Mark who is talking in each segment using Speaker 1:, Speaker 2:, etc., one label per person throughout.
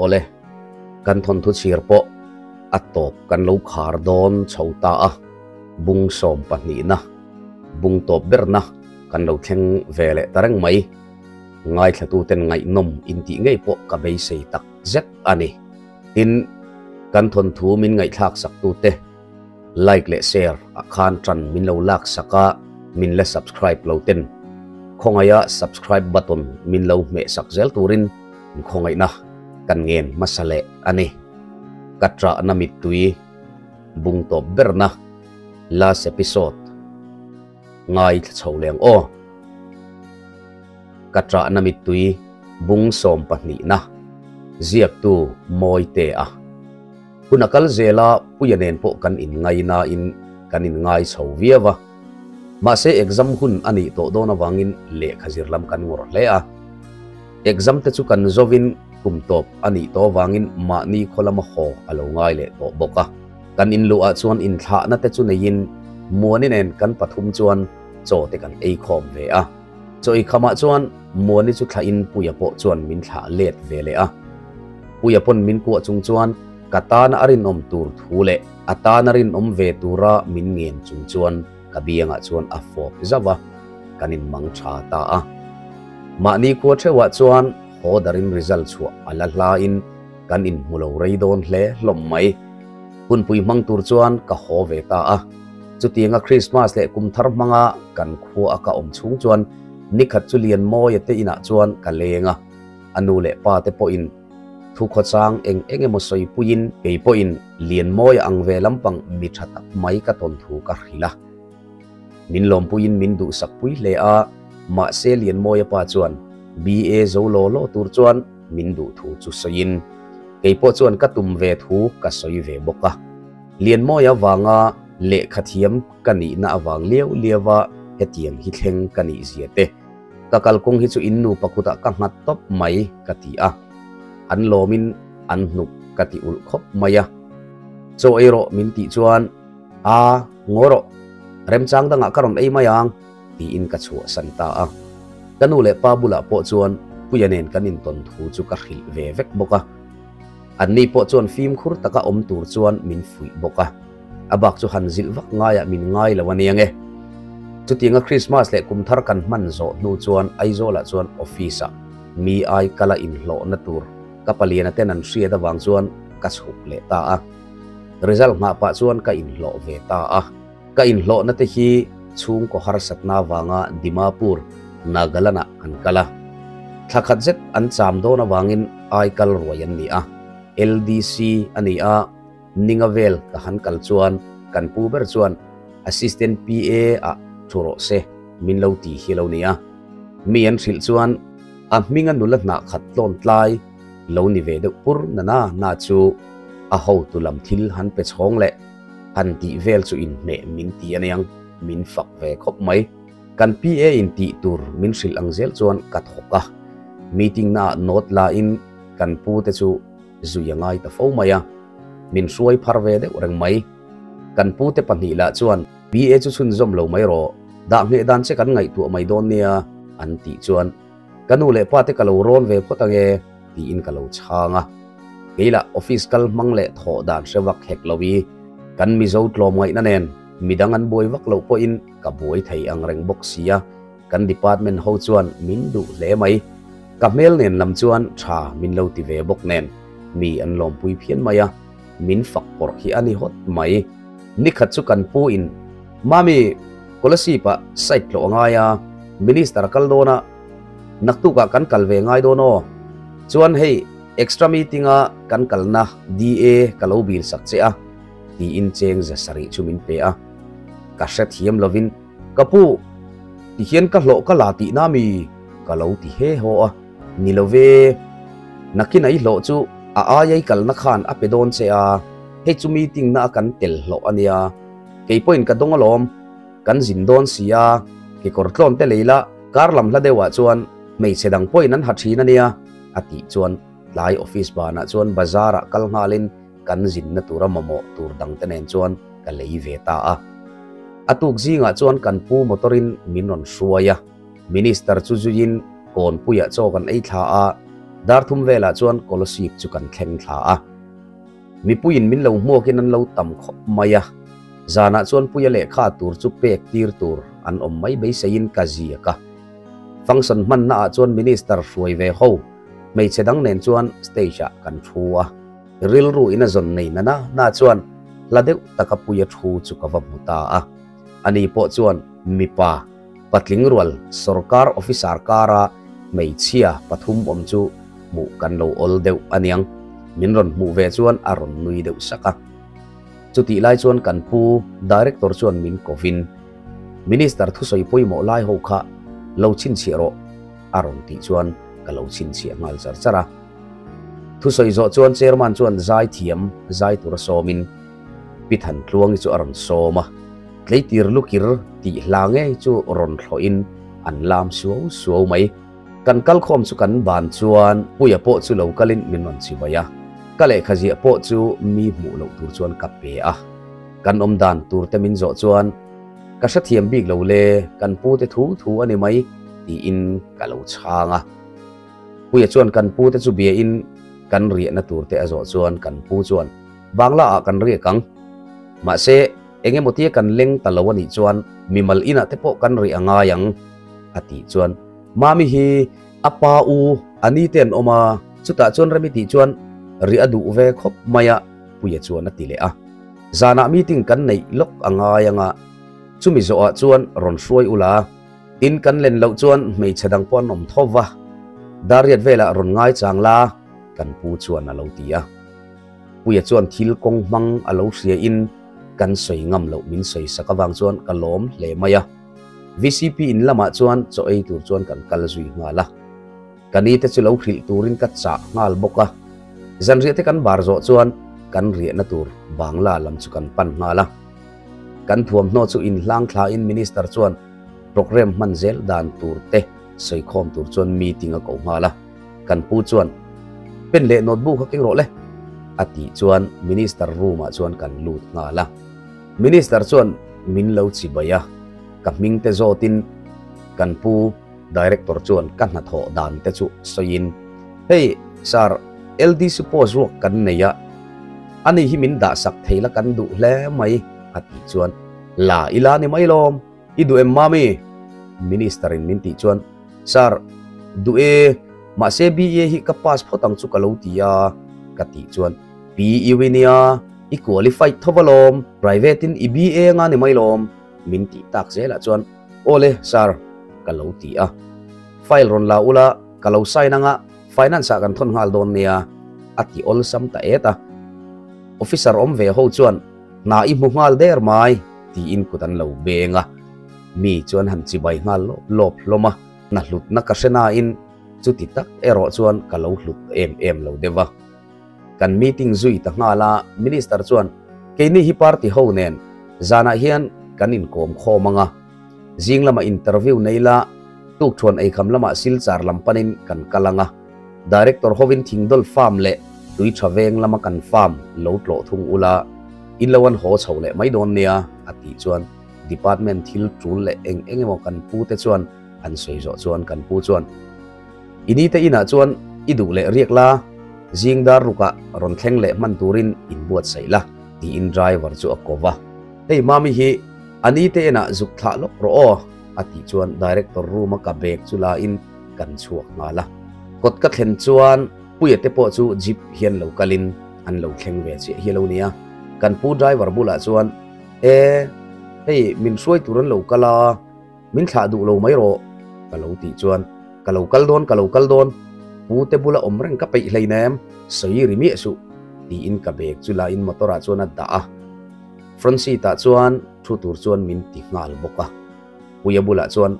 Speaker 1: Awle, kan thawnthu chhir pawh a tawp kan lo khar dawn chho ta a, bung sawm pahnihna, bung tawp berna kan lo thleng ve leh ta reng mai. Ngaithlatuten ngaihnawm intih ngei pawh ka beisei tak zet a ni. Tin, kan thawnthu min ngaihthlak saktute like leh share ah khan tan min lo lak sak a, min la subscribe lo ten khawngaiha subscribe button min lo hmeh sak zel turin khawngaihna kan ngen hmasa leh a ni. Ka ṭahna mittui bung tawp berna last episode ngaithla chho leng aw. Ka ṭahna mittui bung sawm pahnihna ziaktu Mawitea. Hun a kal zel a, Puia nen pawh kan inngai nain kan inngai chho viau a. Mahse exam hun a nih tawh dawn avangin lehkha zir lam kan ngawrh hle a. Exam te chu kan zovin kum tawp a nih tawh avangin mahni khaw lama haw a lo ngai leh tawh bawk a. Kan inluhah chuan inthlahna te chu neiin Muani nen kan pathum chuan chaw te kan ei khawm ve a. Chaw ei khamah chuan Muani chu thlahin Puia pawh chuan min thlah let ve leh a. Puia pawn min kuah chung chuan ka tana a rinawm tur thu leh a tana rinawm ve tura min ngen chung chuan ka biangah chuan a fawp zauh a, kan inmang tha ta a. Mahni khua theuhah chuan haw darin result chhuah a la hlain kan inhmu lo rei dawn hle hlawm mai. Hunpui hmang tur chuan ka haw ve ta a. Chutianga Krismas leh kum thar hmanga kan khua a ka awm chhung chuan nikhat chu Lianmawia te inah chuan ka leng a, a nu leh pa te pawhin thu khawchang eng eng emaw sawi puiin kei pawhin Lianmawia ang ve lampang mi tha tak mai ka tawn thu ka hrilh a. Min lawmpuiin min duhsak pui hle a, mahse Lianmawia pa chuan BA zo law law tur chuan min duh thu chu sawiin kei pawh chuan ka tum ve thu ka sawi ve bawk a. Lianmawia vanga lehkha thiam ka nihna avang liau liauva hetiang hi thleng ka nih zia te. Ka kalkawng hi chu in nupa kutah ka nghat tawp mai ka ti a, an lawmin an hnuk ka ti ulh khawp mai a. Chaw ei rawh min tih chuan, A, ngaw rawh, remchang dangah ka rawn ei mai ang tiin ka chhuahsan ta a. Ka nu leh pa bulah pawh chuan Puia nen kan intawn thu chu ka hrilh ve vek bawk a. Anni pawh chuan fimkhur taka awm tur chuan min fuih bawk a, a bak chu han zilh vak ngaiah min ngai lo a nia nge. Chutianga Krismas leh kum thar kan hman zawh hnu chuan Aizawlah chuan office-ah mi ai kala inhlawhna tur ka paliana ten an hriat avang chuan ka chhuk leh ta a. Result nghah pah chuan ka inhlawh ve ta a. Ka inhlawhna te hi chhungkaw harsatna avanga Dimapur, Nagaland-ah an kal a. Thla khat zet an cham dawn avangin ai kal ruai an ni a. LDC a ni a, ninga vel ka han kal chuan kan pu ber chuan Assistant PA ah thu rawh se min lo ti hi lo ni a. Mi an hrilh chuan a hminga nula hnah khat tlawn tlai lo ni ve deuh pur na na na chu a hotu lam thil han pe chhawng leh Han tih vel chu inhmeh min ti aniang, min fak ve khawp mai. Kan PA in tih tur min hrilh ang zel chuan ka thawk a, meeting naah note la in kan pu te chu zui a ngai ta fo mai a, min hruai phar ve deuh reng mai. Kan pu te pahnih lah chuan PA chu chhunzawm lo mai rawh, dah ngheh dan che kan ngaihtuah mai dawn nia an tih chuan Ka nu leh pa te ka lo rawn ve phawt ange tiin ka lo chhang a. Kei lah office kal hmang leh thawh dan hre vak hek lo i kan Mizo tlawm ngaihna nen midang an buai vak loh pawhin ka buai thei ang reng bawk sia, kan department ho chuan min duh hle mai. Ka hmel nen lam chuan tha min lo ti ve bawk nen mi an lawmpui phian mai a, min fak pawrh hi a ni hawt mai. Nikhat chu kan pu in Mami, Kolasib ah site tlawh a ngai a, Minister a kal dawn a, naktuk ah kan kal ve ngai dawn aw. Chuan hei extra meeting a kan kalna DA ka lo bil sak che a, tiin cheng za sarih chu min pe a. Ka hrethiam lovin, Ka pu, tihian ka hlawh ka la tihna mi? ka lo ti he haw a, Ni lo ve, nakin a i hlawh chu a aia i kalna khan a pe dawn che a, hei chu meeting na a kan tel hlawh a nia. Kei pawhin ka dawng alawm, kan zin dawn si a, kekawr tlawn te lei la, kar lam hla deuhah chuan hmeichhe dang pawhin an ha thin a nia, a tih chuan tlai office banah chuan bazar ah kal nghalin kan zinna tura mamawh tur dang te nen chuan ka lei ve ta a. A tuk zingah chuan kan pu motor in min rawn hruai a, minister chu zuiin kawnpuiah chaw kan ei thla a, Dar thum velah chuan Kolasib chu kan thleng thla a. Mipuiin min lo hmuakin an lo tam khawp mai a. Zanah chuan Puia lehkha tur chu pek tir tur an awm mai beiseiin ka ziak a. Function hmanna ah chuan Minister hruai ve ho hmeichhe dang nen chuan stage ah kan thu a. Rilru in a zawn nei na na na chuan hla deuh taka Puia thu chu ka va hmu ta a. Ani pawh chuan mipa patling rual sorkar officer kara hmeichhia pathum awm chu hmuh kan lo awl deuh aniang. Min rawn hmuh ve chuan a rawn nui deuh sak a. Chutih lai chuan kan pu Director chuan min kovin, Minister thusawi pawimawh lai ho kha lo chhinchhiah rawh a rawn tih chuan ka lo chhinchhiah nghal char char a. Thusawi zawh chuan Chairman chuan zai thiam zai tura sawmin Pi Thantluangi chu a rawn sawm a, tleitir lukir tih hla ngei chu rawn thlawhin an lam suau suau mai. Kan kalkhawm chu kan ban chuan Puia pawh chu lo kalin min rawn chibai a, ka lehkha ziah pawh chu mi hmuh loh tur chuan ka pe a. Kan awm dan tur te min zawh chuan ka hrethiam bik lo le, kan pu te thu thu a ni mai tiin ka lo chhang a. Puia chuan kan pu te chu bia in kan riahna tur te a zawh chuan kan pu chuan Bangla ah kan riak ang. Mahse eng emaw tia kan leng ta lo a nih chuan mimal inah te pawh kan riah a ngai ang a tih chuan Mami hi a pa u a ni te an awm a, chutah chuan Remi tih chuan riah a duh ve khawp mai a Puia chuan a ti leh a. Zanah meeting kan neih lawk a ngai ang a, chumi zawhah chuan rawn hruai ula, tin kan len loh chuan hmeichhe dang pawh an awm tho va, Dariat velah rawn ngaichang la kan pu chuan a lo ti a. Puia chuan thil kawng hmang a lo hria in kan sawi ngam loh min sawi sak avang chuan ka lawm hle mai a. VCP in lamah chuan chaw ei tur chuan kan kal zui nghal a. Ka ni te chu lo hrilh turin ka chah nghal bawk a. Zanriah te kan bar zawh chuan kan riahna tur Bangla lam chu kan pan nghal a. Kan thuamhnaw chu inhlang thlain Minister chuan programme hman zel dan tur te sawikhawm tur chuan meeting a ko nghal a. Kan pu chuan, Pen leh notebook kha keng rawh le, a tih chuan Minister room ah chuan kan lut nghal a. Minister chuan min lo chibai a, ka hming te zawtin kan pu Director chuan ka hnathawh dan te chu sawiin, Hei Sir, LDC post ruak kan nei a, ani hi min dahsak thei la kan duh hle mai, a tih chuan, La ila ni mai lawm, I duh em mami? Minister in min tih chuan, Sir, duh e, mahse BA hi ka pass phawt ang chu ka lo ti a, ka tih chuan, PU i nia, i qualified tho va lawm, private in i BA anga ni mai lawm, min tih tak zelah chuan, Awle, Sir, ka lo ti a. File rawn la ula, ka lo sign anga finance ah kan thawn nghal dawn nia, a ti awlsam ta et a. Officer awm ve ho chuan, Hna i hmu nghal der mai, tiin kut an lo beng a. Mi chuan han chibai nghal lawp lawp hlawm a, hna hlutna ka hre nain chuti tak erawh chuan ka lo hlut em em lo deuh a. Kan meeting zui ta nghal a, Minister chuan keini hi party ho nen zanah hian kan inkawm khawm ang a, zing lamah interview nei la, tukthuan eikham lamah Silchar lam panin kan kal ang a, Director hovin Thingdawl Farm leh Tuitha veng lama kan farm lo tlawh thung ula, in lo an haw chho leh mai dawn nia, a tih chuan Department thil tul leh eng eng emaw kan pu te chuan an sawi zawh chuan kan pu chuan, I ni te inah chuan i duh leh riak la, zing dar rukah rawn thleng leh hman turin in buatsaih la, tiin driver chu a ko va. Hei Mami hi a ni te inah zuk thlah lawk rawh aw, a tih chuan Director room a ka bag chu la in kan chhuak nghal a. Kawt ka thlen chuan Puia te pawh chu jeep hian lo kalin an lo thleng ve chiah hi a lo nia. Kan pu driver bulah chuan, E, hei min hruai tur an lo kal a, min thlah duh lo mai rawh, ka lo tih chuan, Ka lo kal dawn, ka lo kal dawn, pu te bula awm reng ka peih hleinem, sawi ri miah suh, tiin ka bag chu lain motor ah chuan a dah a. Front seat ah chuan thu tur chuan min ti nghal bawk a. Puia bulah chuan,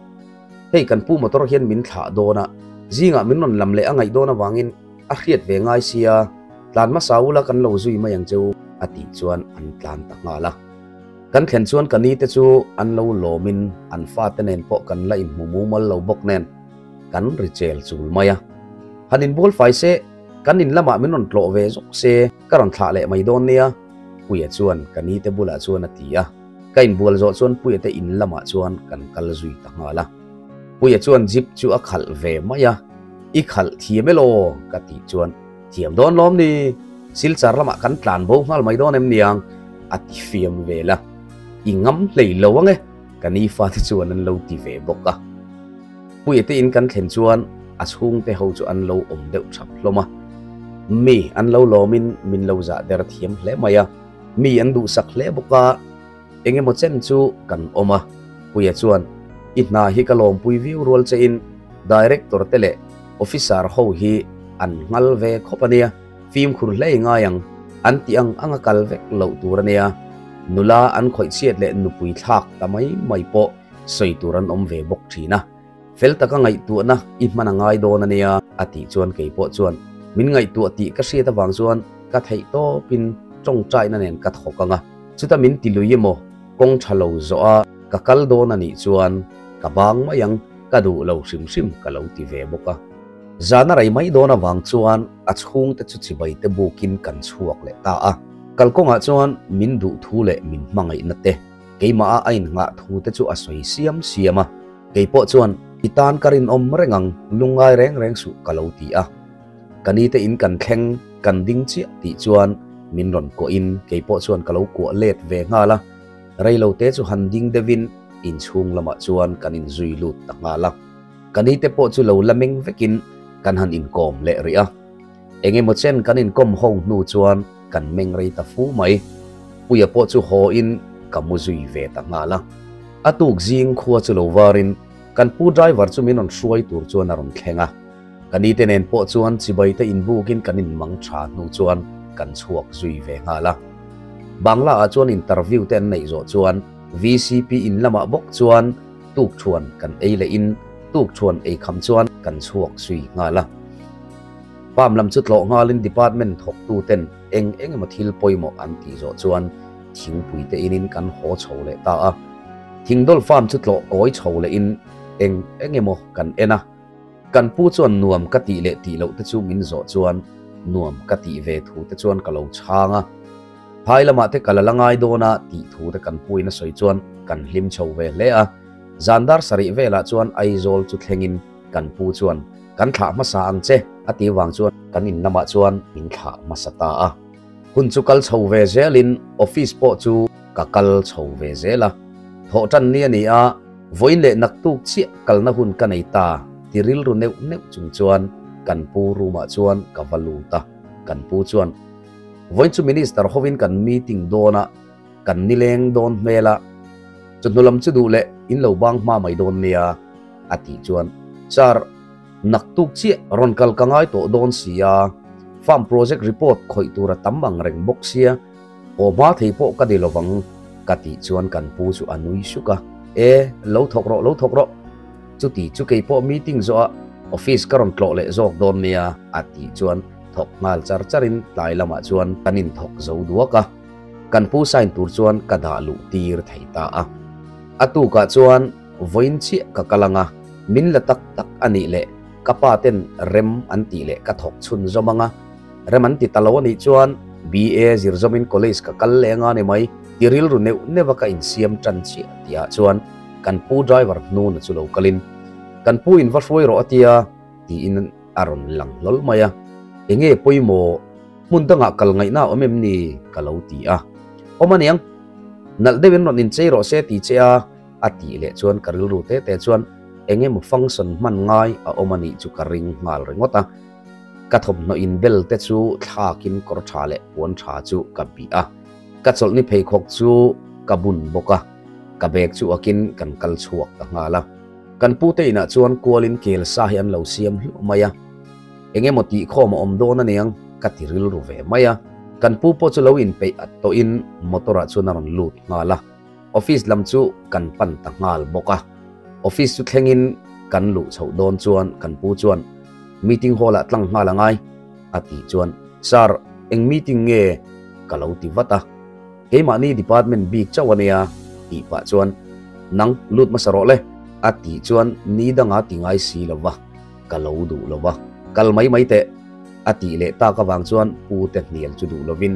Speaker 1: Hei kan pu motor hian min thlah dawn a, zingah min rawn lam leh a ngaih dawn avangin a hriat ve ngai sia, tlan hmasa ula kan lo zui mai ang che u, a tih chuan an tlan ta nghal a. Kan thlen chuan ka ni te chu an lo lawmin an fate nen pawh kan la inhmu mumal lo bawk nen kan ri chel chul mai a. Han inbual fai se, kan in lamah min rawn tlawh ve zawk se, ka rawn thlah leh mai dawn nia, Puia chuan ka ni te bulah chuan a ti a. Ka inbual zawh chuan Puia te in lamah chuan kan kal zui ta nghal a. Puia chuan jeep chu a khalh ve mai a. I khalh thiam elaw? Ka tih chuan, Thiam dawn lawm ni? Silchar lamah kan tlan bo nghal mai dawn em niang? A ti fiam vel a. I ngam hlei lo ang e, ka ni fate chuan an lo ti ve bawk a. Puia te in kan thlen chuan a chhungte ho chu an lo awm deuh thap hlawm a. Mi an lo lawmin min lo zah der thiam hle mai a, mi an duhsak hle bawk a. Engemaw chen chu kan awm a, Puia chuan, I hna hi ka lawmpui viau rual che in Director te leh Officer ho hi an nghal ve khawp a nia, fimkhur hlei ngai ang, an tih ang ang a kal vek loh tur a nia, nula an khawih chhiat leh nupui thlak ta mai mai pawh sawi tur an awm ve bawk thin a, fel taka ngaihtuahna i hman a ngai dawn a nia a tih chuan kei pawh chuan min ngaihtuah tih ka hriat avang chuan ka theih tawpin tawngtaina nen ka thawk ang a, chuta min ti lui emaw kawng tha lo zawh a ka kal dawn a nih chuan ka bang mai ang ka duh lo hrim hrim ka lo ti ve bawk a. Zana rei mai dawn avang chuan a chhungte chu chibai te bukin kan chhuak leh ta a, kalkawngah chuan min duh thu leh min hmangaihna te keimah a a innghah thu te chu a sawi siam siam a. Kei pawh chuan, I tan ka rinawm reng ang, lungngai reng reng suh ka lo ti a. Ka ni te in kan thleng, kan ding chiah tih chuan min rawn kuahin kei pawh chuan ka lo kuah let ve nghal a. Rei lo te chu han ding deuhin inchhung lamah chuan kan inzui lut ta nghal a. Ka ni te pawh chu lo la meng vekin kan han inkawm leh rih a. Eng emaw chen kan inkawm ho hnu chuan kan meng rei ta fu mai. Puia pawh chu haw in ka mu zui ve ta nghal a. A tuk zing khua chu lo varin kan pu driver chu min rawn hruai tur chuan a rawn thleng a. Ka ni te nen pawh chuan chibai te inbukin kan inmang tha hnu chuan kan chhuak zui ve nghal a. Bangla ah chuan interview te an neih zawh chuan VCP in lamah bawk chuan tukthuan kan ei leh in tukthuan ei kham chuan kan chhuak zui nghal a. Farm lam chu tlawh nghalin department thawktu ten eng eng emaw thil pawimawh an tih zawh chuan thingpui te inin kan haw chho leh ta a. Thingdawl farm chu tlawh kawi chho leh in eng eng emaw kan en a. Kan pu chuan nuam ka tih leh tih loh te chu min zawh chuan nuam ka tih ve thu te chuan ka lo chhang a. Phai lamah te ka la la ngai dawn a tih thu te kan puin a sawi chuan kan hlim chho ve hle a. Zan dar sarih velah chuan Aizawl chu thlengin kan pu chuan kan thlah hmasa ang che a tih vang chuan kan in lamah chuan min thlah hmasa ta a. Hun chu kal chho ve zelin office pawh chu ka kal chho ve zel a. Thawh tan ni a ni a, vawiin leh naktuk chiah kalna hun ka nei ta ti rilru neuh neuh chung chuan kan pu room ah chuan ka va lut a. Kan pu chuan vawiin chu minister hovin kan meeting dawn a, kan nileng dawn hmel a, chawhnu lam chu duh leh in lo bang hma mai dawn nia a tih chuan Sir, naktuk chiah rawn kal ka ngai tawh dawn sia, farm project report khawih tur a tam ang reng bawk sia, haw hma thei pawh ka ni lovang ka tih chuan kan pu chu a nui suk a, E, lo thawk rawh, lo thawk rawh, chuti chu kei pawh meeting zawh a office ka rawn tlawh leh zawk dawn nia a tih chuan thawk nghal char charin tlai lamah chuan kan inthawk zo duak a. Kan pu sign tur chuan ka dah luh tir thei ta a. A tukah chuan vawiin chiah ka kal ang a, min la tak tak a nih leh ka pa ten rem an tih leh ka thawk chhun zawm ang a. Rem an ti ta lo a nih chuan BA zir zawmin college ka kal leng a ni mai ti rilru neuh neuh a ka insiam tan chiah tihah chuan kan pu driver hnuna chu lo kalin kan pu in va hruai rawh a tia tiin a rawn lang hlawl mai a. Enge pawimawh? Hmun dangah kal ngaihna a awm em ni? ka lo ti a. Awm aniang. Nalh deuhin rawn inchei rawh se ti che a, a tih leh chuan ka rilru te te chuan eng emaw function hman ngai a awm anih chu ka ring nghal ringawt a. Ka thawmhnaw inbel te chu thlakin kawr tha leh puan tha chu ka bih a. Ka chawlhni pheikhawk chu ka bun bawk a. Ka bag chu akin kan kal chhuak ta nghal a. Kan pute inah chuan kualin kel sa hi an lo siam hluah mai a. Eng emaw tih khawm a awm dawn aniang ka ti rilru ve mai a. Kan pu pawh chu lo inpeih at tawhin motor ah chuan a rawn lut nghal a. Office lam chu kan pan ta nghal bawk a. Office chu thlengin kan luh chhoh dawn chuan kan pu chuan meeting hall ah tlang nghal angai a tih chuan Sir, eng meeting nge? ka lo ti vat a. Keimahni department bik chauh ania tih pah chuan nang lut hmasa rawh le a tih chuan ni danga ti ngai si lo va. Ka lo duh lo va, kal mai mai teh, a tih leh tak avang chuan pu te hnial chu duh lovin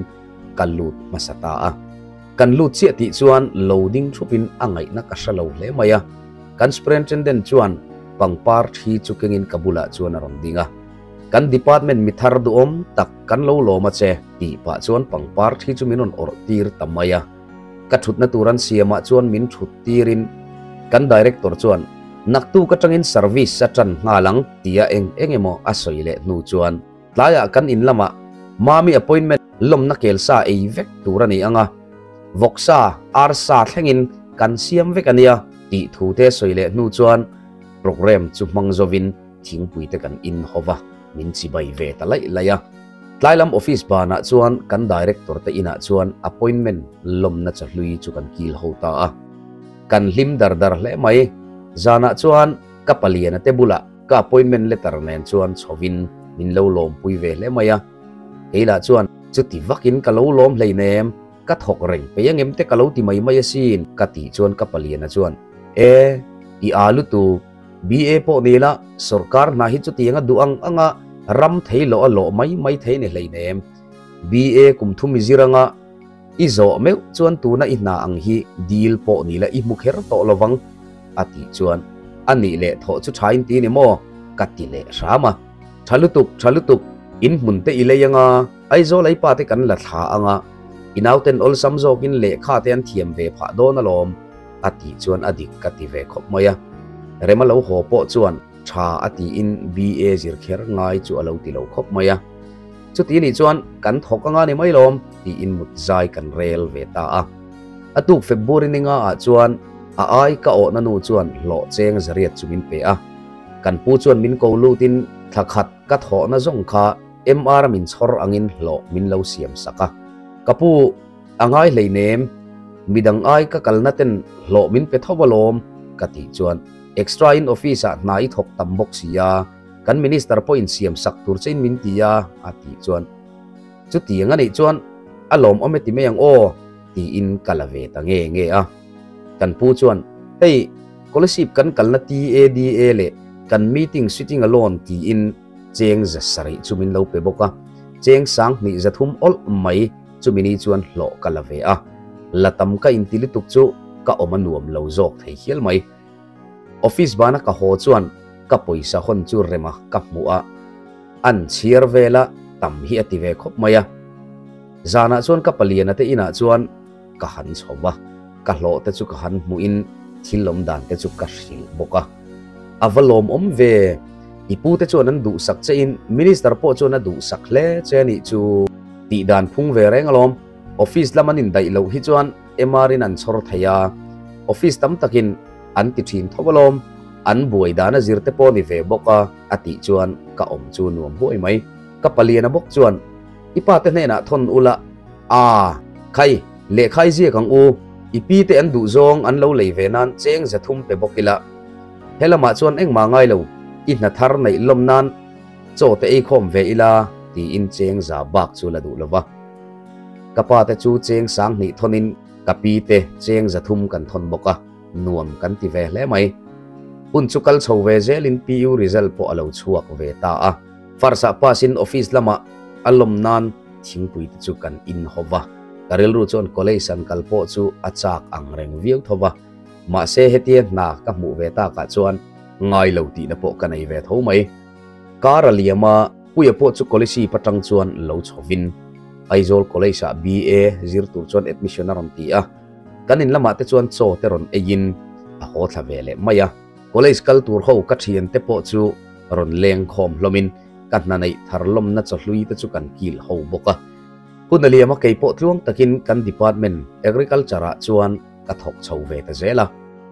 Speaker 1: ka lut hmasa ta a. Kan lut chiah tih chuan lo ding thupin a ngaihna ka hre lo hle mai a. Kan superintendent chuan pangpar thi chu kengin ka bulah chuan a rawn ding a. Kan department mi thar duhawm tak kan lo lawm a che tih pah chuan pangpar thi chu min rawn awrh tir ta mai a. Ka thutna tur an siamah chuan min thut tirin kan director chuan naktuk atangin service a tan nghal ang tia eng eng emaw a sawi leh hnu chuan tlaiah kan in lamah Mami appointment lawmna kel sa ei vek tur a ni ang a, vawksa, arsa thlengin kan siam vek a nia tih thu te sawi leh hnu chuan programme chu hmang zovin thingpui te kan in ho va, min chibai ve ta laih laih a. Tlai lam office banah chuan kan director te inah chuan appointment lawmna chahlui chu kan kil ho ta a. Kan hlim dar dar hle mai. Zanah chuan ka paliana te bulah ka appointment letter nen chuan chhovin min lo lawmpui ve hle mai a. Kei lah chuan chuti vakin ka lo lawm hleinem, ka thawk reng peih angem te ka lo ti mai mai asin ka tih chuan ka paliana chuan, E, i aa lutuk. BA pawh ni la, sorkar hna hi chutiang a duh ang anga ram thei loh a lawh mai mai thei ni hleinem. BA kum thum i zir anga i zawh meuh chuan tuna i hna ang hi dil pawh ni la i hmu kher tawh lovang a tih chuan a nih leh thawh chu tha in ti ni maw? ka ti leh hram a. Tha lutuk, tha lutuk, in hmun te i lei anga Aizawl ei pa te kan la thla anga i nauten awlsam zawkin lehkha te an thiam ve phah dawn alawm. A tih chuan a dik ka ti ve khawp mai a. Rema lo haw pawh chuan tha a tiin BA zir kher ngai chu a lo ti lo khawp mai a. Chuti nih chuan kan thawk anga ni mai lawm tiin mut zai kan rel ve ta a. A tuk February ni nga ah chuan a ai ka awhna nu chuan hlawh cheng zariat chu min pe a. Kan pu chuan min ko lutin thla khat ka thawhna zawng kha MR min chhawr angin hlawh min lo siam sak a. Ka pu. A ngai hleinem, midang ai ka kalna ten hlawh min pe tho alawm ka tih chuan extra in office ah hna i thawk tam bawk si a, kan minister pawh in siam sak tur che in min ti a a tih chuan chutiang a nih chuan a lawmawm e ti mai ang aw tiin ka la ve ta nge nge a. Kan pu chuan hei scholarship kan kalna TADA leh kan meeting sitting alone tiin cheng 700 chu min lo pe bawk a, cheng 2300 awlh mai Chumi ni chuan hlawh ka la ve a, la tam ka inti lutuk chu ka awm a nuam lo zawk thei hial mai. Office bana ka haw chuan ka pawisa hawn chu rema ka hmuh a, an chhiar vela tam hi a ti ve khawp mai a. Zanah chuan ka paliana te inah chuan ka han chho va, ka hlawh te chu ka han hmuhin thil awm dan te chu ka hrilh bawk a. A va lawmawm ve, i pu te chuan an duhsak che in Minister pawh chuan a duhsak hle che a nih chu. Tih dan phung ve reng alawm, office lam an indaih loh hi chuan MR in an chhawr thei a, office tam takin an ti thin tho alawm, an buai dan a zir te pawh ni ve bawk a a tih chuan ka awm chu nuam huai mai. Ka paliana bawk chuan i pa te hnenah thawn ula, aa khai lehkha i ziak ang u, i pi te an duh zawng an lo lei ve nan cheng 300 pe bawk ila, helamah chuan engmah ngai lo, i hna thar neih lawm nan Chaw te ei khawm ve ila tiin cheng za bak chu la duh lova. Ka pa te chu cheng 2000 thawnin ka pi te cheng 300 kan thawn bawk a, nuam kan ti ve hle mai. Hun chu kal chho ve zelin PU result pawh a lo chhuak ve ta a. Farsah pass in office lamah a lawm nan thingpui te chu kan in ho va. Ka rilru chuan college an kal pawh chu a chak ang reng viau tho va. Mahse hetia hna ka hmuh ve takah chuan ngai lo tihna pawh ka nei ve tho mai. Kar a liam a, Puia pawh chu College patang chuan lo chhovin Aizawl College-ah BA zir tur chuan admission a rawn ti a. Kan in lamah te chuan chaw te rawn eiin a haw thla ve leh mai a. College kal tur ho ka thiante pawh chu rawn leng khawm hlawmin ka hna neih thar lawmna chawhlui te chu kan kil ho bawk a. Hun a liam a, kei pawh tluang takin kan department Agriculture-ah chuan ka thawk chho ve ta zel a.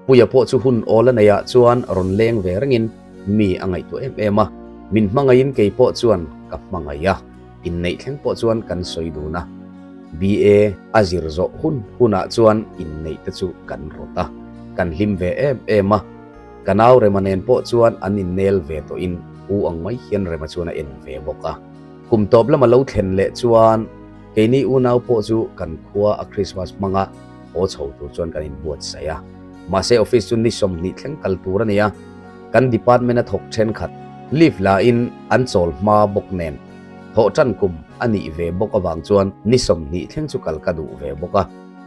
Speaker 1: Puia pawh chu hun awl a neihah chuan rawn leng ve rengin mi a ngaihtuah em em a, min hmangaihin kei pawh chuan ka hmangaih a, inneih thleng pawh chuan kan sawi dun a. BA a zir zawh hun hunah chuan inneih te chu kan rawt a, kan hlim ve em em a. Ka nau Rema nen pawh chuan an innel ve tawhin u ang mai hian Rema chuan a en ve bawk a. Kum tawp lama lo thlen leh chuan keini unau pawh chu kan khua a Christmas hmanga haw chho tur chuan kan inbuatsaih a. Mahse office chu ni 20 thleng kal tur a ni a, kan department a thawk thenkhat leave la in an chawl hma bawk nen thawh tan kum a nih ve bawk avang chuan ni 20 thleng chu kal ka duh ve bawk a.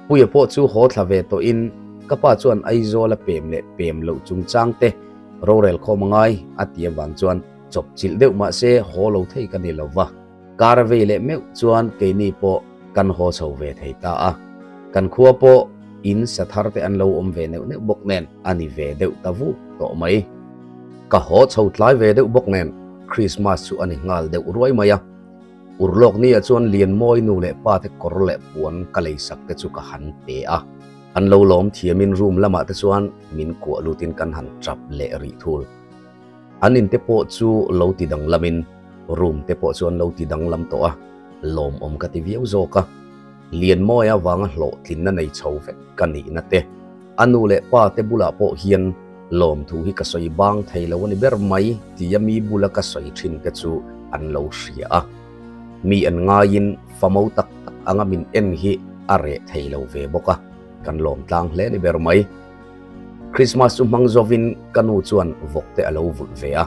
Speaker 1: Puia pawh chu haw thla ve tawhin ka pa chuan Aizawl a pem leh pem loh chungchang te. Rorel khawm a ngai a ti avang chuan chawp chilh deuh mah se haw lo thei ka ni lo va. Kar a vei leh meuh chuan keini pawh kan haw chho ve thei ta a. Kan khua pawh in sa thar te an lo awm ve neuh neuh bawk nen a ni ve deuh ta vuk tawh mai. Ka haw chho tlai ve deuh bawk nen Christmas chu a ni nghal deuh ruai mai a. Urlawk nia chuan Lianmawi nu leh pa te kawr leh puan ka lei sak te chu ka han pe a. An lo lawm thiamin room lamah te chuan min kuah lutin kan han tap leh rih thul. An in te pawh chu lo ti danglamin room te pawh chu an lo ti danglam tawh a, lawmawm ka ti viau zawk a. Lianmawi avanga hlawhtlinna nei chho vek ka nihna te, a nu leh pa te bulah pawh hian lawmthu hi ka sawi bang thei lo a ni ber mai tia mi bula ka sawi thin te chu an lo hria a. Mi an ngaiin famo tak tak anga min en hi a reh thei lo ve bawk a, kan lawm tlang hle ni ber mai. Christmas chu hmang zawvin ka nu chuan vawk te a lo vulh ve a,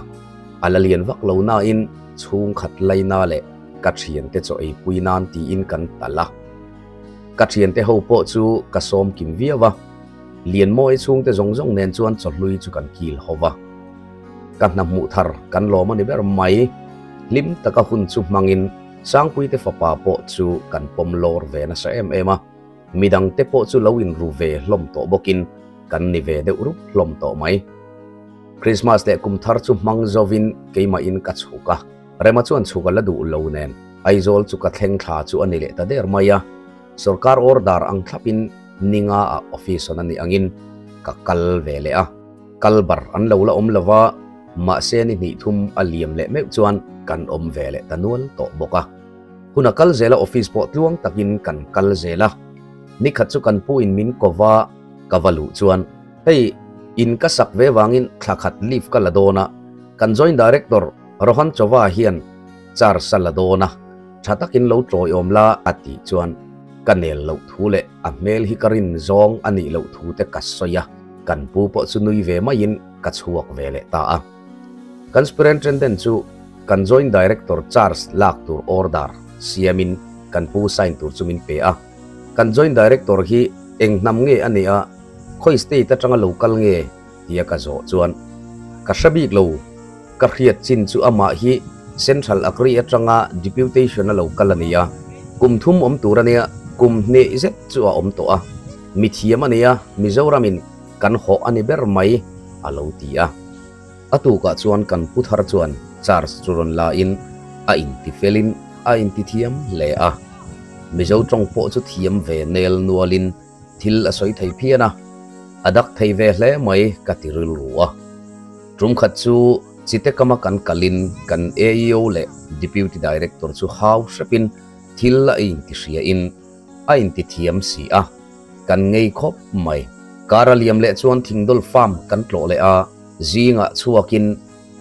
Speaker 1: a la lian vak lo nain chhungkhat laina leh ka thiante chaw eipui nan tiin kan talh a. Ka thiante ho pawh chu ka sawm kim viau a, Lianmawi chhungte zawng zawng nen chuan chawhlui chu kan kil ho va. Ka hna hmuh thar kan lawm a ni ber mai. Hlim taka hun chu hmangin Sangpuite fapa pawh chu kan pawm lawr ve nasa em em a, midangte pawh chu lo inru ve hlawm tawh bawkin kan ni ve deuh rup hlawm tawh mai. Christmas leh kum thar chu hmang zovin keimahin ka chhuk a, Rema chuan chhuk a la duh lo nen Aizawl chu ka thleng thla chu a ni leh ta der mai a, sorkar order ang thlapin ninga ah office on a nih angin ka kal ve leh a, kal bar an lo la awm lova, Mahse ni hnih thum a liam leh meuh chuan kan awm ve leh ta nual tawh bawk a. Hun a kal zel a office pawh tluang takin kan kal zel a. Ni khat chu kan pu in min ko va ka va luh chuan hei in ka sak ve vangin thla khat leave ka la dawn a, kan joint director Rohan Chova hian charge a la dawn a, tha takin lo tawiawm la a tih chuan ka nel loh thu leh a hmel hi ka rin zawng a nih loh thu te ka sawi a, kan pu pawh chu nui ve maiin ka chhuak ve leh ta a. Kan Superintendent chu kan Joint Director charge lak tur order siamin kan pu sign tur chu min pe a. Kan Joint Director hi eng hnam nge a nih a, khawi state atanga lo kal nge tia ka zawh chuan ka hre bik lo. Ka hriat chin chu amah hi Central Agri atanga deputation a lo kal a ni a, kum thum awm tur a nia, kum hnih zet chu a awm tawh a. Mithiam a nia, Mizoramin Kan hawh a ni ber mai, a lo ti a. A tukah chuan kan pu thar chuan charge chu rawn la in a inti felin a inti thiam hle a. Mizo tawng pawh chu thiam ve nel nualin thil a sawi thei phian a, a dak thei ve hle mai ka ti rilru a. Tum khat chu Chitekama kan kalin kan AEO leh Deputy Director chu hau hrepin thil a inti hria in a inti thiam si a. Kan ngei khawp mai. Kar a liam leh chuan Thingdawl Farm kan tlawh leh a, zingah chhuakin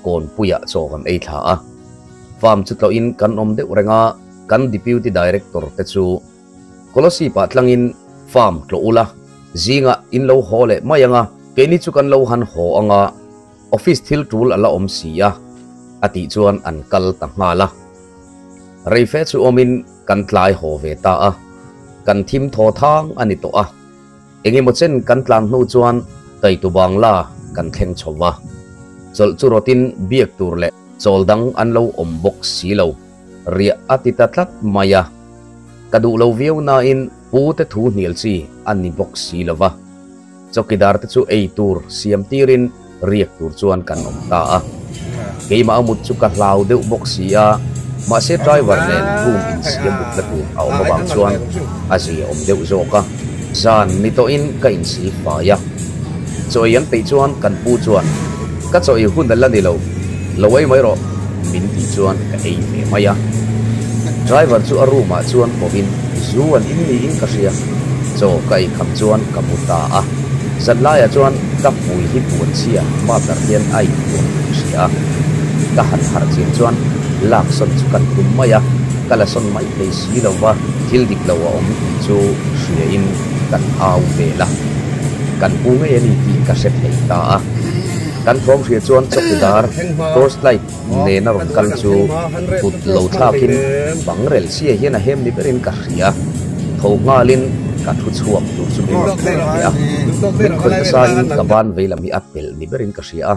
Speaker 1: Kawnpuiah chaw kan ei thla a. Farm chu tlawhin kan awm deuh reng a, kan Deputy Director te chu Kolasib ah tlangin Farm tlawh ula, zingah in lo haw leh mai ang a, keini chu kan lo han haw ang a, Office thil tul a la awm si a, a tih chuan an kal ta nghal a. Reife chu awmin Kan tlai haw ve ta a, kan thim thaw thang a ni tawh a. Engemaw chen kan tlan hnu chuan Taitu Bangla kan thleng chho va. Chawlh chu rawtin biak tur leh chawl dang an lo awm bawk si lo, riah a ti ta tlat mai a. Ka duh lo viau nain pu te thu hnial chi a ni bawk si lo va. Chawkidar te chu ei tur siam tirin riak tur chuan kan awm ta a. Keimah a mut chu ka hlau deuh bawk si a, mahse driver nen room insiam mut la tur a awm avang chuan a zia awm deuh zawk a. Zan ni tawhin ka insil fai a. Chaw ei an peih chuan kan pu chuan, Ka chaw ei hun a la ni lo, lo ei mai rawh, min tih chuan ka ei ve mai a. Driver chu a room ah chuan pawhin zu an in niin ka hria. Chaw ka ei kham chuan ka mu ta a. Zan laiah chuan ka hmui hi puan chhia muffler hian a intuam tih ka hria a. Ka han harh chian chuan lak sawn chu kan tum mai a, ka la sawn mai thei si lo va, thil dik lo a awm tih chu hriain kan au vel a. Kan pu ngei a ni tih ka hre thei ta a. Kan thawm hria chuan chawkidar torch light nena rawn kal chu kut lo thlakin bang rel chhia hian a hem ni berin ka hria. Tho nghalin ka thu chhuak tur chu min rawn khawih leh a, min khawih nasa in ka ban veilam hi a pelh ni berin ka hria a.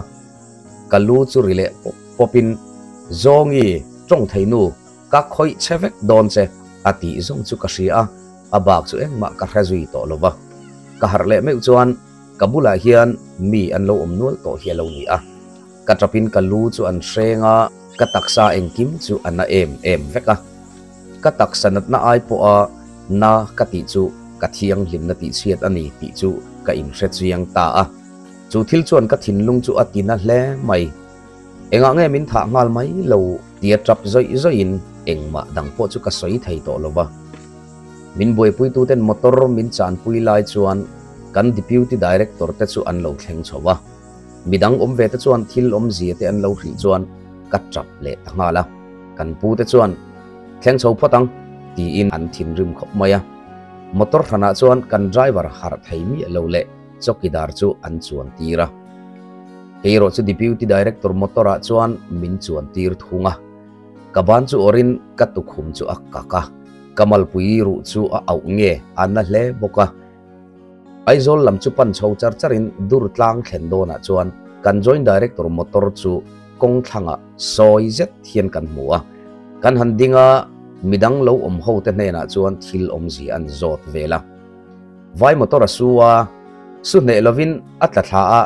Speaker 1: Ka lu chu ri leh pawp pawpin, Zawngi, tawng thei nu, ka khawih che vek dawn che, a tih zawng chu ka hria a, a bak chu engmah ka hre zui tawh lo va. Ka harh leh meuh chuan ka bulah hian mi an lo awm nual tawh hi a lo ni a. Ka tapin ka lu chu an hreng a, ka taksa engkim chu a na em em vek a. Ka taksa natna ai pawha na ka tih chu ka thianghlimna tihchhiat a ni tih chu ka inhre chiang ta a. Chu thil chuan ka thinlung chu a ti na hle mai. Engah nge min thah nghal mai lo tia tap zawih zawihin engmah dang pawh chu ka sawi thei tawh lo va. Min buaipuituten motor min chanpui lai chuan kan Deputy Director te chu an lo thleng chho va. Midang awm ve te chuan thil awmzia te an lo hrilh chuan ka tap leh ta nghal a. Kan pu te chuan, Thleng chho phawt ang, tiin an thinrim khawp mai a. Motor hranah chuan kan driver harh thei miah lo leh chawkidar chu an chuan tir a. Kei erawh chu Deputy Director motor ah chuan min chuan tir thung a. Ka ban chu awrin ka tukhum chu a kak a, ka malpui ruh chu a auh nge a na hle bawk a. Aizawl lam chu pan chho char charin dur tlang thlen dawnah chuan kan Joint Director motor chu kawng thlangah sawi zet hian kan hmu a. Kan han ding a, midang lo awm ho te hnenah chuan thil awmzia an zawt vel a. Vai motor a su a, su hneh lovin a tla thla a,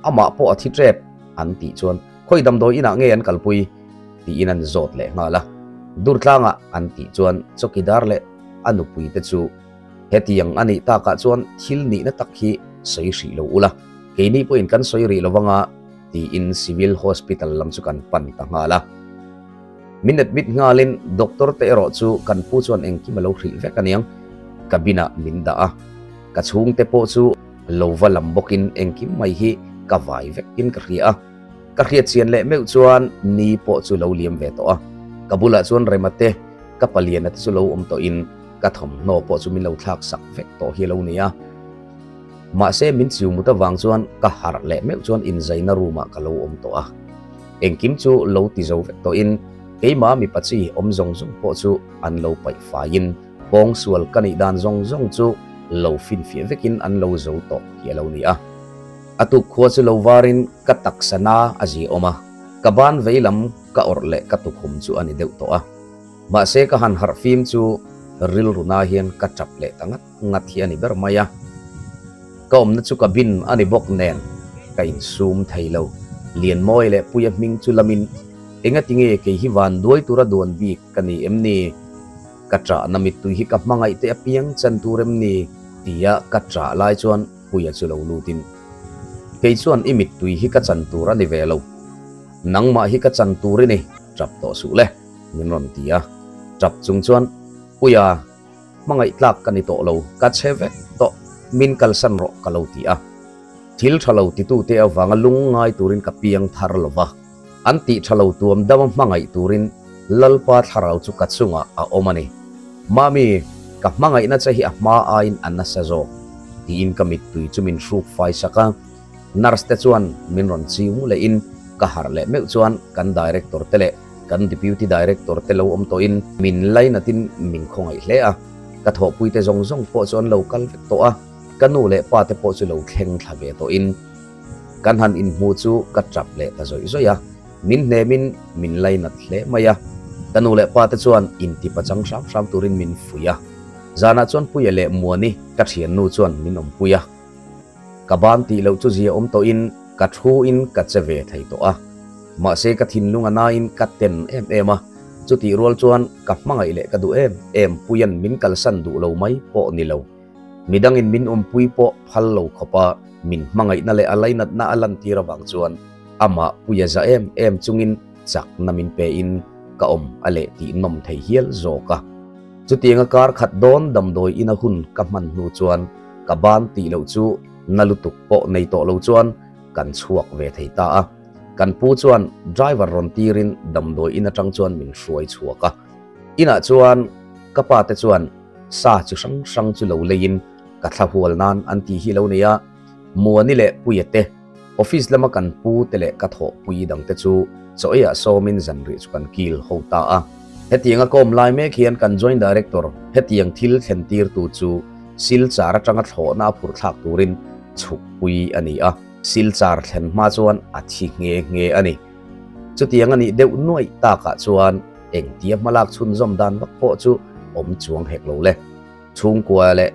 Speaker 1: amah pawh a thi tep an tih chuan khawi damdawi inah nge an kalpui tiin an zawt leh nghal a. Durtlangah an tih chuan chawkidar leh a nupui te chu hetiang a nih takah chuan thil nihna tak hi sawi hrih lo ula, keini pawhin kan sawi rih lovanga tiin Civil Hospital lam chu kan pan ta nghal a. Min admit nghalin doctor te erawh chu kan pu chuan engkim a lo hrilh vek aniang, cabin ah min dah a, ka chhungte pawh chu lo va lam bawkin engkim mai hi ka vai vekin ka hria a, ka hriat chian leh meuh chuan ni pawh chu lo liam ve tawh a, ka bulah chuan Rema te, ka paliana te chu lo awm tawhin ka thawmhnaw pawh chu min lo thlak sak vek tawh hi a lo ni a. Mahse min chiu mut avang chuan ka harh leh meuh chuan inzaina room ah ka lo awm tawh a. Engkim chu lo ti zo vek tawhin keimah mipa chi awm zawng zawng pawh chu an lo paih faiin pawngsual ka nih dan zawng zawng chu lo finfiah vekin an lo zo tawh hi a lo ni a. A tuk khua chu lo varin ka taksa na a zi awm a, ka ban veilam ka awrh leh ka tukhum chu a ni deuh tawh a. Mahse ka han harh fim chu rilru na hian ka tap leh ta ngat ngat hi a ni ber mai a. Ka awmna chu cabin a ni bawk nen ka insum thei lo. Lianmawi leh Puia hming chu lamin engati nge kei hi van duai tura duan bik ka ni em ni? Ka ṭahna mittui hi ka hmangaih te apiang chan tur em ni? Tia ka ṭah lai chuan Puia chu lo lutin kei chuan i mittui hi ka chan tur a ni ve lo. Nangmah hi ka chan tur i ni, ṭap tawh suh le, min rawn ti a. Ṭap chung chuan Puia Hmangaih tlak ka ni tawh lo, ka che vek tawh, min kalsan rawh ka lo ti a. Thil tha lo titute avanga lung ngai turin ka piang thar lo va, an tih tha lo tuam dama hmangaih turin Lalpa thlarau chu ka chungah a awm a ni. Mami, ka hmangaihna che hi a hma aiin a nasa zawk, tiin ka mittui chu min hruk fai sak a. Nurse te chuan min rawn chiu lehin ka harh leh meuh chuan kan director te leh Kan Deputy Director te lo awm tawhin min lainatin min khawngaih hle a, ka thawhpuite zawng zawng pawh chu an lo kal vek tawh a, ka nu leh pa te pawh chu lo thleng thla ve tawhin kan han inhmu chu ka tap leh ta zawih zawih a, min hnemin min lainat hle mai a, ka nu leh pa te chuan inti pachang hram hram turin min fuih a, zanah chuan Puia leh Muani ka thiannu chuan min awmpui a. Ka ban tih loh chu zia awm tawhin ka thu in ka che ve thei tawh a. Mahse ka thinlung a nain ka ten em em a, chutih rual chuan ka hmangaih leh ka duh em em Puia'n min kalsan duh lo mai pawh ni lo. Midangin min awmpui pawh phal lo khawpa min hmangaihna leh a lainatna a lantir avang chuan amah Puia za em em chungin chakna min pein ka awm a leh tih nawm thei hial zawk a. Chutianga kar khat dawn damdawi ina hun ka hman hnu chuan ka ban tih loh chu na lutuk pawh nei tawh lo chuan kan chhuak ve thei ta a. Kan pu chuan driver rawn tirin damdawi in atang chuan min hruai chhuak a. Inah chuan ka pa te chuan sa chi hrang hrang chu lo leiin ka thla hual nan an tih hi lo nei a, Muani leh Puia te, office lama kan pu te leh ka thawhpui dang te chu chaw eiah sawmin zanrih chu kan kil ho ta a. Hetianga kawm lai mek hian kan Joint Director hetiang thil thlen tirtu chu Silchar atanga thlawhna a phurh thlak turin chhukpui a ni a. Silchar thlen hma chuan a thi nghe nghe a ni. Chutiang a nih deuh nuaih takah chuan engtia hmalak chhunzawm dan vak pawh chu awm chuang hek lo le. Chhungkua leh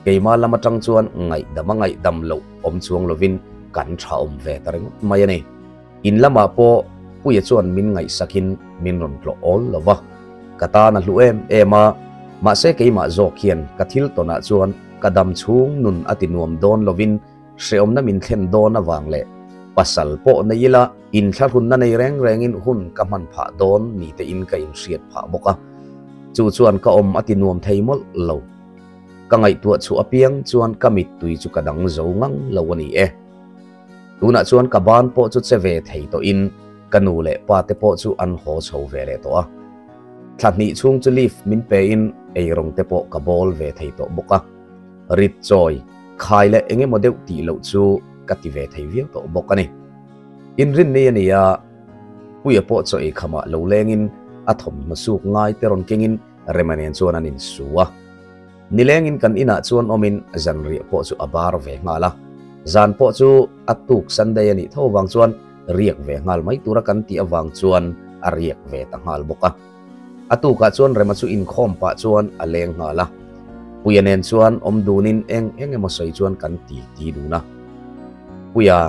Speaker 1: keimah lam atang chuan ngaihdam a ngaihdam loh awm chuang lovin kan tha awm ve ta ringawt mai a ni. In lamah pawh Puia chuan min ngaihsakin min rawn tlawh awl lo va, ka tan a hlu em em a, mahse keimah zawk hian ka thil tawnah chuan ka dam chhung nun a ti nuam dawn lovin hreawmna min thlen dawn avang leh pasal pawh nei ila inthlahrunna nei reng rengin hun ka hman phah dawn ni tein ka inhriat phah bawk a, chu chuan ka awm a ti nuam thei mawlh lo. Ka ngaihtuah chhuah apiang chuan ka mittui chu ka dang zo ngang lo a ni e. Tunah chuan ka ban pawh chu che ve thei tawhin ka nu leh pa te pawh chu an haw chho ve leh tawh a. Thla hnih chhung chu leave min pein eirawng te pawh ka bawl ve thei tawh bawk a. Rit chawi, khai leh eng emaw deuh tih loh chu ka ti ve thei viau tawh bawk a ni. Inrinni a ni a, Puia pawh chaw ei khamah lo lengin a thawmhnaw suk ngai te rawn kengin Rema nen chuan an insu a. Nilengin kan inah chuan awmin zanriah pawh chu a bar ve nghal a, zan pawh chu a tuk Sunday a nih tho avang chuan riak ve nghal mai tura kan tih avang chuan a riak ve ta nghal bawk a. A tukah chuan Rema chu inkhawm pah chuan a leng nghal a, Puia nen chuan awm dunin eng eng emaw sawi chuan kan ti ti dun a. Puia,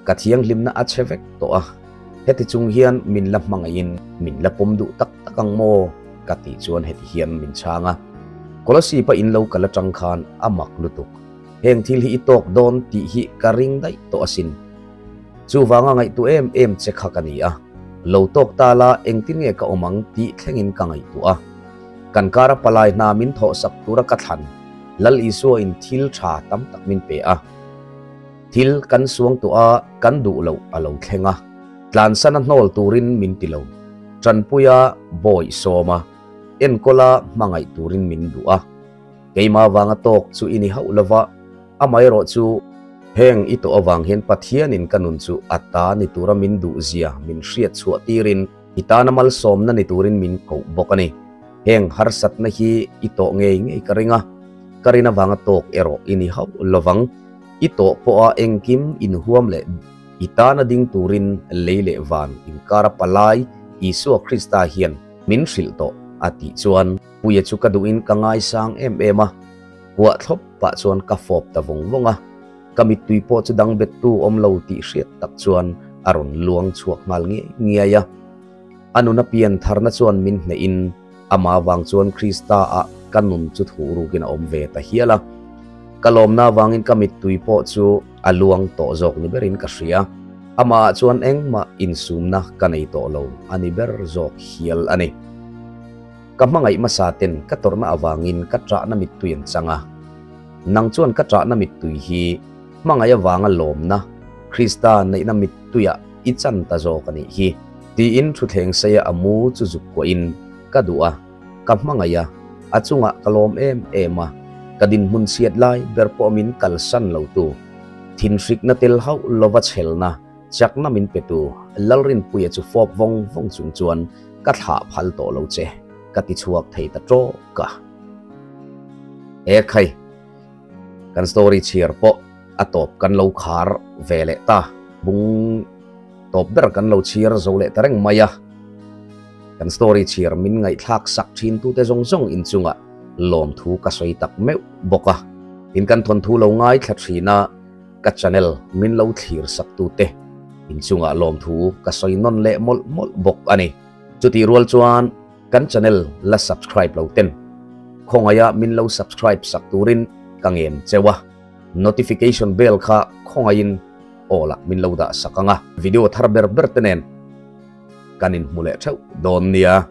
Speaker 1: ka thianghlimna a chhe vek tawh a, heti chung hian min la hmangaihin min la pawm duh tak tak ang maw? Ka tih chuan heti hian min chhang a, Kolasib a in lo kal atang khan a mak lutuk. Heng thil hi i tawk dawn tih hi ka ring daih tawh asin. Chuvanga ngaihtuah em em che kha ka ni a, lo tawk ta la engtin nge ka awm ang tih thlengin ka ngaihtuah a. Kan kara palai hna min thawhsak tura ka thlan Lal Isua in thil tha tam tak min pe a. Thil kan suangtuah a, kan duh loh a lo thleng a. Tlansana hnawl turin min ti lo. Tanpuia bawi sawm a, enkawla hmangaih turin min duh a. Keimah vanga tawk chu i ni hauh lo va, amaherawh chu heng i tawh avang hian Pathianin ka nun chu a ta ni tura min duh zia min hriat chhuah tirin i tana malsawmna ni turin min koh bawk a ni. Heng harsatna hi i tawh ngei ngei ka ring a, ka rin avanga tawk erawh i ni hauh lo vang. I tawh pawha engkim inhuam leh I tana ding turin lei leh van inkara palai Isua Krista hian min hrilh tawh a tih chuan Puia chu ka duhin ka ngaisang em em a, kuah thlawp pah chuan ka fawp ta vawng vawng a, ka mittui pawh chu dang bettu awm lo tih hriat tak chuan a rawn luang chhuak nghal ngiai ngiai a. A nuna pian tharna chuan min hnehin amah vang chuan Krista ah ka nun chu thuh rukin a awm ve ta hial a, ka lawmna vangin ka mittui pawh chu a luang tawh zawk ni berin ka hria. Amah ah chuan engmah insumna ka nei tawh lo a ni ber zawk hial a ni. Ka hmangaih hmasa ten ka tawrhna avangin ka ṭahna mittui an chang a. Nang chuan ka ṭahna mittui hi hmangaih avanga lawmna, Krista neihna mittuiah i chan ta zawk a nih hi. Tiin thuthleng seia a mu chu zuk kuahin ka duh a, ka hmangaih a, a chungah ka lawm em em a, ka dinhmun chhiat lai ber pawh min kalsan lo tu, thinhrikna tel hauh lova chhelna, chakna min pe tu Lalrinpuia chu fawp vawng vawng chung chuan ka thlah phal tawh lo che, ka ti chhuak thei ta tawk a. E khai, kan story chhiar pawh a tawp kan lo khar ve leh ta, bung tawp ber kan lo chhiar zo leh ta reng mai a. Kan story chhiar min ngaihthlak sak thin tute zawng zawng inchungah lawmthu ka sawi tak meuh bawk a. Tin kan thawnthu lo ngaithla thin a, ka channel min lo thlir sak tute inchungah lawmthu ka sawi nawn leh mawlh mawlh bawk a ni. Chutih rual chuan kan channel la subscribe lo ten khawngaia min lo subscribe sak turin ka ngen cheu a, notification bell kha khawngaiin aw lah min lo dah sak ang a. Video thar ber ber te nen kan inhmu leh theuh dawn nia.